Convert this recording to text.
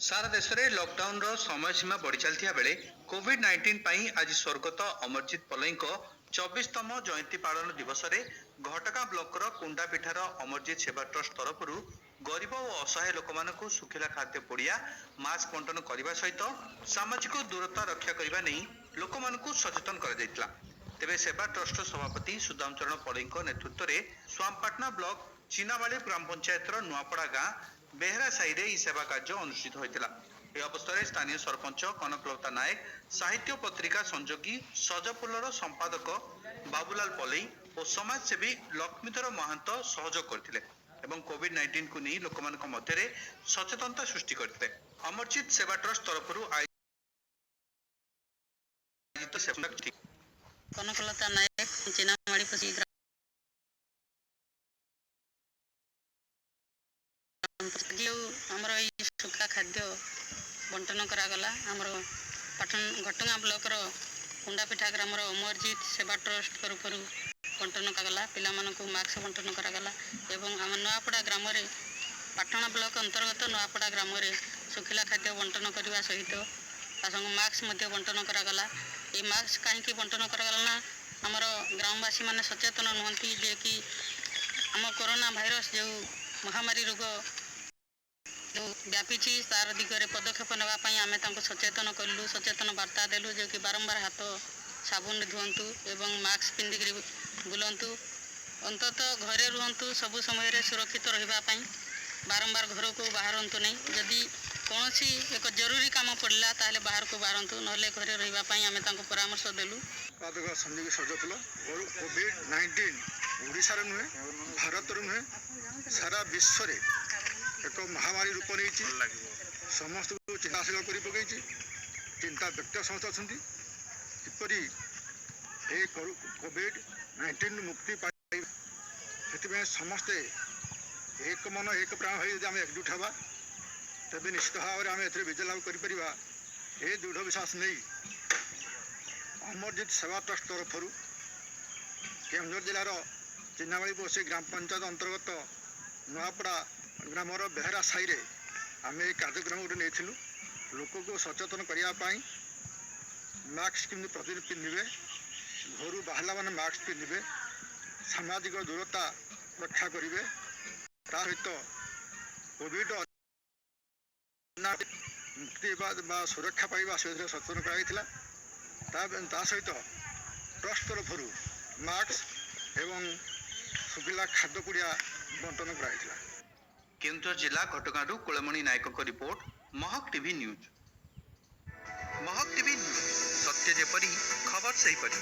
ସାରା ଦେଶରେ ଲକଡାଉନର ସମୟସୀମା ବଢ଼ି ଚାଲିଥିବା ବେଳେ କୋଭିଡ-19 ପାଇଁ ଆଜି ସ୍ୱର୍ଗତ ଅମରଜିତ ପଲେଇଙ୍କ 24ତମ ଜୟନ୍ତୀ ପାଳନ ଦିବସରେ ଘଟଗାଁ ବ୍ଲକର କୁଣ୍ଡାପିଠାର ଅମରଜିତ ସେବା ଟ୍ରଷ୍ଟ ତରଫରୁ ଗରିବ ଓ ଅସହାୟ ଲୋକମାନଙ୍କୁ ଶୁଖିଲା ଖାଦ୍ୟ ପୁଡ଼ିଆ, ମାସ୍କ ବଣ୍ଟନ କରିବା ସହିତ ସାମାଜିକ ଦୂରତା ରକ୍ଷା କରିବା ନେଇ ଲୋକମାନଙ୍କୁ ସଚେତନ କରାଯାଇଥିଲା। ତେବେ ସେବା ଟ୍ରଷ୍ଟର ସଭାପତି ସୁଦାମ ଚରଣ ପଲେଇଙ୍କ ନେତୃତ୍ୱରେ ସ୍ୱାମପାଟଣା ବ୍ଲକ ଚିନାବାଳି ଗ୍ରାମ ପଞ୍ଚାୟତର ନୂଆପଡ଼ା ଗାଁ ବେହେରା ସାହିରେ ଏହି ସେବା କାର୍ଯ୍ୟ ଅନୁଷ୍ଠିତ ହୋଇଥିଲା। ଏହି ଅବସରରେ ସ୍ଥାନୀୟ ସରପଞ୍ଚ କନକଲତା ନାୟକ, ସାହିତ୍ୟ ପତ୍ରିକା ସଂଯୋଗୀ ସଜଫୁଲର ସମ୍ପାଦକ ବାବୁଲାଲ ପଲେଇ ଓ ସମାଜସେବୀ ଲକ୍ଷ୍ମୀଧର ମହାନ୍ତ ସହଯୋଗ କରିଥିଲେ ଏବଂ କୋଭିଡ-19କୁ ନେଇ ଲୋକମାନଙ୍କ ମଧ୍ୟରେ ସଚେତନତା ସୃଷ୍ଟି କରିଥିଲେ। ଅମରଜିତ ସେବା ଟ୍ରଷ୍ଟ ତରଫରୁ ଆୟୋଜିତ ସେବା କନକଲତା ନାୟକ, ଚିନାମାଳିପୋଷି ଗ୍ରାମ। ଯେଉଁ ଆମର ଏଇ ଶୁଖା ଖାଦ୍ୟ ବଣ୍ଟନ କରାଗଲା, ଆମର ପାଟଣ ଘଟଗାଁ ବ୍ଲକର କୁଣ୍ଡାପିଠା ଗ୍ରାମର ଅମରଜିତ ସେବା ଟ୍ରଷ୍ଟ ତରଫରୁ ବଣ୍ଟନ କରାଗଲା। ପିଲାମାନଙ୍କୁ ମାସ୍କ ବଣ୍ଟନ କରାଗଲା ଏବଂ ଆମ ନୂଆପଡ଼ା ଗ୍ରାମରେ, ପାଟଣା ବ୍ଲକ ଅନ୍ତର୍ଗତ ନୂଆପଡ଼ା ଗ୍ରାମରେ ଶୁଖିଲା ଖାଦ୍ୟ ବଣ୍ଟନ କରିବା ସହିତ ତା ସାଙ୍ଗକୁ ମାସ୍କ ମଧ୍ୟ ବଣ୍ଟନ କରାଗଲା। ଏଇ ମାସ୍କ କାହିଁକି ବଣ୍ଟନ କରାଗଲା ନା, ଆମର ଗ୍ରାମବାସୀମାନେ ସଚେତନ ନୁହନ୍ତି ଯେ କି ଆମ କରୋନା ଭାଇରସ୍ ଯେଉଁ ମହାମାରୀ ରୋଗ ଯେଉଁ ବ୍ୟାପିଛି, ତାର ଦିଗରେ ପଦକ୍ଷେପ ନେବା ପାଇଁ ଆମେ ତାଙ୍କୁ ସଚେତନ କଲୁ, ସଚେତନ ବାର୍ତ୍ତା ଦେଲୁ ଯେ କି ବାରମ୍ବାର ହାତ ସାବୁନରେ ଧୁଅନ୍ତୁ ଏବଂ ମାସ୍କ ପିନ୍ଧିକିରି ବୁଲନ୍ତୁ, ଅନ୍ତତଃ ଘରେ ରୁହନ୍ତୁ। ସବୁ ସମୟରେ ସୁରକ୍ଷିତ ରହିବା ପାଇଁ ବାରମ୍ବାର ଘରକୁ ବାହାରନ୍ତୁ ନାହିଁ। ଯଦି କୌଣସି ଏକ ଜରୁରୀ କାମ ପଡ଼ିଲା, ତାହେଲେ ବାହାରକୁ ବାହାରନ୍ତୁ, ନହେଲେ ଘରେ ରହିବା ପାଇଁ ଆମେ ତାଙ୍କୁ ପରାମର୍ଶ ଦେଲୁ। ସମ୍ପାଦକ, ସଂଯୋଗୀ ସଜଫୁଲ। କୋଭିଡ-19 ଓଡ଼ିଶାରେ ନୁହେଁ, ଭାରତରେ ନୁହେଁ, ସାରା ବିଶ୍ୱରେ ଏକ ମହାମାରୀ ରୂପ ନେଇଛି। ସମସ୍ତଙ୍କୁ ଚିନ୍ତାଶୀଳ କରି ପକାଇଛି। ଚିନ୍ତା ବ୍ୟକ୍ତ ସମସ୍ତେ ଅଛନ୍ତି, କିପରି ଏ କୋଭିଡ-19 ମୁକ୍ତି ପାଇ। ସେଥିପାଇଁ ସମସ୍ତେ ଏକ ମନ ଏକ ପ୍ରାଣ ହୋଇ ଯଦି ଆମେ ଏକଜୁଟ ହେବା, ତେବେ ନିଶ୍ଚିତ ଭାବରେ ଆମେ ଏଥିରେ ବିଜୟ ଲାଭ କରିପାରିବା। ଏ ଦୃଢ଼ ବିଶ୍ୱାସ ନେଇ ଅମରଜିତ ସେବା ଟ୍ରଷ୍ଟ ତରଫରୁ କେଉଁଝର ଜିଲ୍ଲାର ଚିନାବାଳି ପୋଷି ଗ୍ରାମ ପଞ୍ଚାୟତ ଅନ୍ତର୍ଗତ ନୂଆପଡ଼ା ଗ୍ରାମର ବେହେରା ସାହିରେ ଆମେ ଏହି କାର୍ଯ୍ୟକ୍ରମ ଗୋଟେ ନେଇଥିଲୁ, ଲୋକକୁ ସଚେତନ କରିବା ପାଇଁ। ମାସ୍କ କେମିତି ପ୍ରତିଦିନ ପିନ୍ଧିବେ, ଘରୁ ବାହାରିଲା ମାନେ ମାସ୍କ ପିନ୍ଧିବେ, ସାମାଜିକ ଦୂରତା ରକ୍ଷା କରିବେ, ତା ସହିତ କୋଭିଡ଼ ମୁକ୍ତି ବା ସୁରକ୍ଷା ପାଇବା ସେଥିରେ ସଚେତନ କରାଯାଇଥିଲା। ତା ସହିତ ଟ୍ରଷ୍ଟ ତରଫରୁ ମାସ୍କ ଏବଂ ଶୁଖିଲା ଖାଦ୍ୟ ପୁଡ଼ିଆ ବଣ୍ଟନ କରାଯାଇଥିଲା। କେଉଁଝର ଜିଲ୍ଲା ଘଟଗାଁରୁ କୁଳମଣି ନାୟକଙ୍କ report, Mahak TV news. Mahak TV news, ସତ୍ୟ ଯେପରି, ଖବର ସେହିପରି।